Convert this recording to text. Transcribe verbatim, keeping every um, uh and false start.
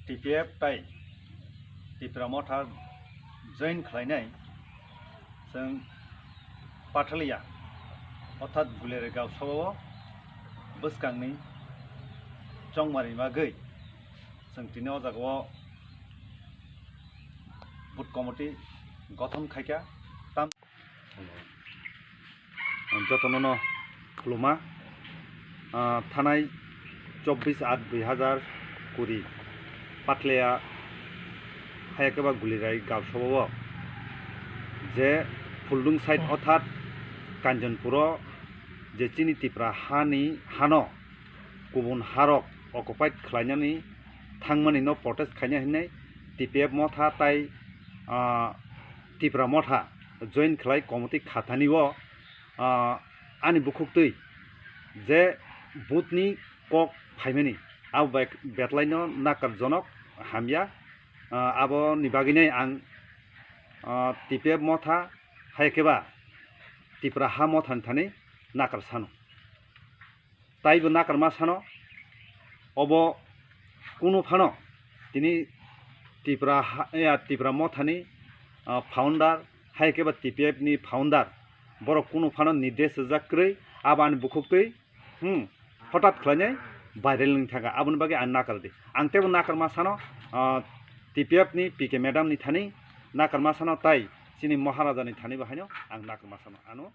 T P F tai Tipra Motha join khlainai chwng Pathalia, orthat Gulirai Gaosao bwskangni chongmani bagwi chwng tini o jagao booth committee gothon khaikha. Tam- Jotono no khuluma, ah, thanai chobbish aat dui hazar kuri Pathalia hayakeba Gulirai Gaosao je Phuldung side orthat Kanjanpuro je chini Tipra hani hano kubun harok occupied khlainani thangmani no protest khaina hinwi T P F Motha tai, ah, Tipra Motha join khlai committee khathani o, ah, ani bukhuktwi je booth ni kok phaimani abo bai betlaino nakarjonok hamya, ah, aboni bagwinai ang, ah, T P F Motha hai khe ba Tipra ha Mothani thani nakar sano. Taibo nakarma sano, obo kunu phano tini Tipra ha-, ya, Tipra Mothani, ah, founder, hai khe ba T P F ni founder, borok kunu phano nirdesh rijak kwrwi, abo ani bukhuktwi, hmm, hotat khlainai viral wng thangkha, aboni bagwi ang nakar di. Ang teibo nakarma sano, ah, T P F ni P K madam ni thani nakarma sano, tai chini Maharaja ni thani bo haino ang nakarma sano, ano